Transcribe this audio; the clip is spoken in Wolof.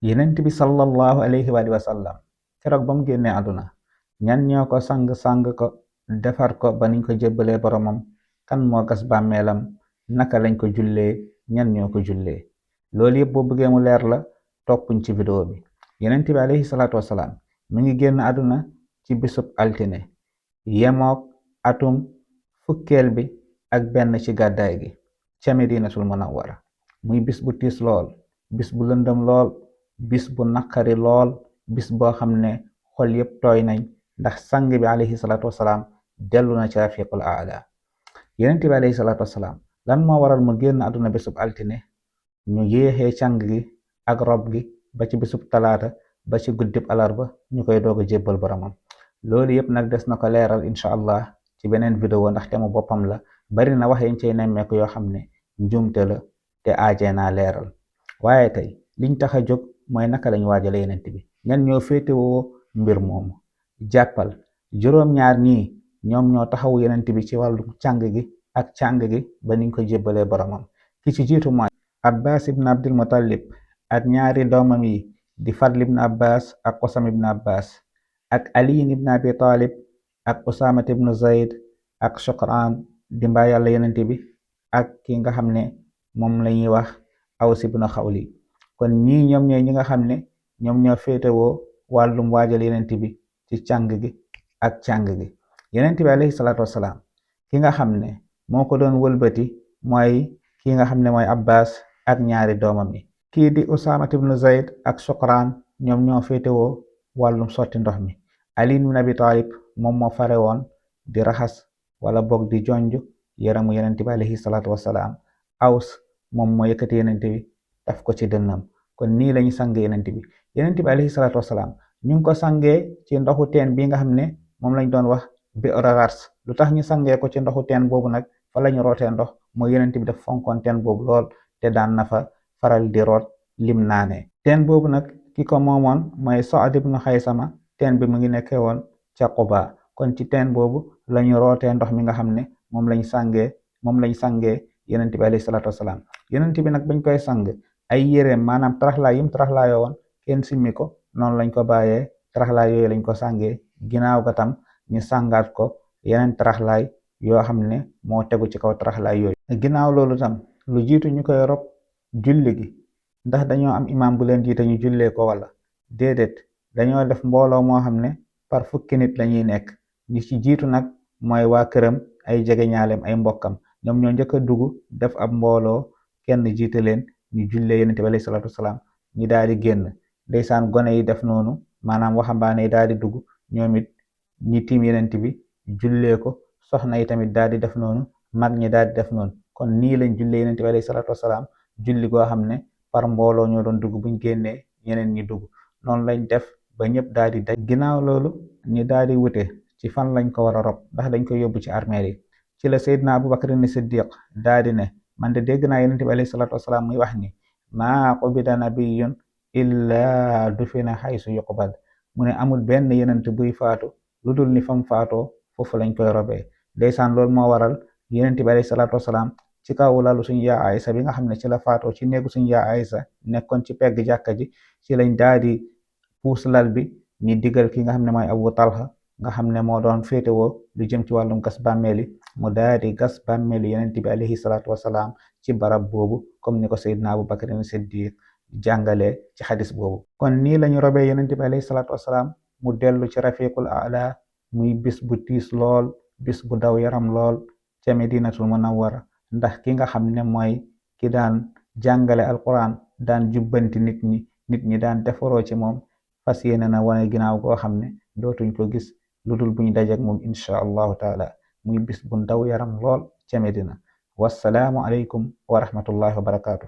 yenent bi sallallahu alayhi wa sallam keroog ba mu génnee àdduna ñan ñoo ko sang ko defar ko ba niñ ko jébbalee boromam, kan moo gas bàmmeelam, naka lañ ko jullee, ñan ñoo ko jullee. loolu yëpp boo bëggee mu leer la toppuñ ci vidéo bi. yenent bi alayhi salaatu wasalaam mi ngi génn àdduna ci bisub altine yemook atum fukkeel bi ak benn ci gàddaay gi ca Medinatul Munawwara, muy bis bu tiis lool, bis bu lëndëm lool, bis bu naqari lool, bis boo xam ne xol yëpp tooy nañ ndax sang bi alayhi salaatu wasalaam dellu na ci rafiqul aala. yenent bi alayhi salaatu wasalaam lan moo waral mu génn àdduna bisub altine ñu yéexee càng gi ak rob gi ba ci bisub talaata ba ci guddib alarba ñu koy doog a jébbal boromam. loolu yëpp nag des na ko leeral incha allah ci beneen vidéo ndax te mu boppam la, bari na wax yañ cey nemmeeku yoo xam ne njuumte la te aajee naa leeral. waaye tey liñ tax a jóg mooy naka lañ waajale yenent bi, ñan ñoo féetewoo mbir moomu. jàppal juróom-ñaar ñii ñoom ñoo taxawu yenent bi ci wàllu càng gi ak càng gi ba niñ ko jébbalee boromam. ki ci jiitu mooy abbas ibn abdul muttalib ak ñaari doomam yi di fadl ibn abbas ak qusam ibn abbas, ak aliyin ibn abi talib ak usamat ibn zayd ak shukran di mbaa yàlla yenent bi, ak ki nga xam ne moom lañuy wax aws ibn xawli. kon ñii ñoom ñooy ñi nga xam ne ñoom ñoo féetewoo wàllum waajal yenent bi ci càng gi ak càng gi. yenent bi alayhi salaatu wasalaam ki nga xam ne moo ko doon wëlbati mooy ki nga xam ne mooy abbas ak ñaari doomam yi. kii di usamat ibn zayd ak shukran ñoom ñoo féetewoo wàllum sotti ndox mi. ali ibn abi talib moom moo fare woon di raxas wala boog di jonj yaramu yenent bi alayhi salaatu wasalaam. aws moom moo yëkkati yenent bi daf ko ci dënnam. kon nii lañu sange yenent bi. yenent bi alayhi salaatu wasalaam ñu ngi ko sangee ci ndoxu teen bi nga xam ne moom lañ doon wax bi'r ghars. lu tax ñu sangee ko ci ndoxu teen boobu nag fa lañu rootee ndox mooy yenent bi daf fonkoon teen boobu lool te daan na fa faral di root lim naane. teen boobu nag ki ko moomoon mooy Saad ibn Xaysama. teen bi mu ngi nekkee woon ca Quba. kon ci teen boobu lañu rootee ndox mi nga xam ne moom lañ sangee yenent bi alayhi salaatu wasalaam. yenent bi nag bañ koy sang ay yéreem maanaam taraxlaay yim taraxlaayoo woon kenn simmi ko, noonu lañ ko bàyyee taraxlaay yooyu lañ ko sangee. ginnaaw ga tam ñu sangaat ko yeneen taraxlaay yoo xam ne moo tegu ci kaw taraxlaay yooyu. ginnaaw loolu tam lu jiitu ñu koy rob julli gi ndax dañoo am imam bu leen jiite ñu jullee ko wala déedéet, dañoo def mbooloo moo xam ne par fukki nit lañuy nekk. ñi ci jiitu nag mooy waa këram, ay jege ñaaleem, ay mbokkam. ñoom ñoo njëkk a dugg def ab mbooloo, kenn jiite leen ñu jullee yenent bi alayhi salaatu wasalaam. ñi daal di génn, ndeysaan gone yi def noonu, maanaam waxambaane yi daal di dugg ñoom it ñi tiim yenent bi jullee ko. soxna yi tamit daal di def noonu, mag ñi daal di def noonu. kon nii lañ jullee yenent bi alayhi salaatu wasalaam, julli goo xam ne par mbooloo ñoo doon dugg, buñ génnee ñeneen ñi dugg. noonu lañ def ba ñëpp daal di daj. ginnaaw loolu ñi daal di wute ci fan lañ ko war a rob, ndax dañ koy yóbbu ci armeel yi. ci la Seydina Abubakar ni Siddiq daal di ne man de dégg naa yenent bi alayhi salaatu wasalaam muy wax ni maa qubida nabiyyun illa dufina haysu yuqbad. mu ne amul benn yenent buy faatu lu dul ni fam faatoo foofu lañ koy robee. ndeysaan loolu moo waral yenent bi alayhi salaatu wasalaam ci kaw lalu suñu yaa Aysa bi nga xam ne ci la faatoo, ci néegu suñu yaa Aysa nekkoon ci pegg jàkka ji, ci lañ daal di puus lal bi ñi digal ki nga xam ne mooy Abu Talha nga xam ne moo doon féetewoo lu jëm ci wàllum gas bàmmeeli, mu daal di gas bàmmeeli yenent bi alayhi salaatu wasalaam ci barab boobu comme ni ko Seydina Abubakar Siddiq jàngale ci xadis boobu. kon nii lañu robee yenent bi alayhi salaatu wasalaam mu dellu ci rafiqul aala, muy bis bu tiis lool, bis bu daw yaram lool ca Medinatul Munawwara. ndax ki nga xam ne mooy ki daan jàngale alquran, daan jubbanti nit ñi daan defaroo ci moom, fas yéene na wane ginnaaw goo xam ne dootuñ ko gis lu dul buñ dajek moom insha allahu taala. muy bis bu daw yaram lool ca Medina. wassalaamu aleykum wa rahmatullahi wa barakaatu.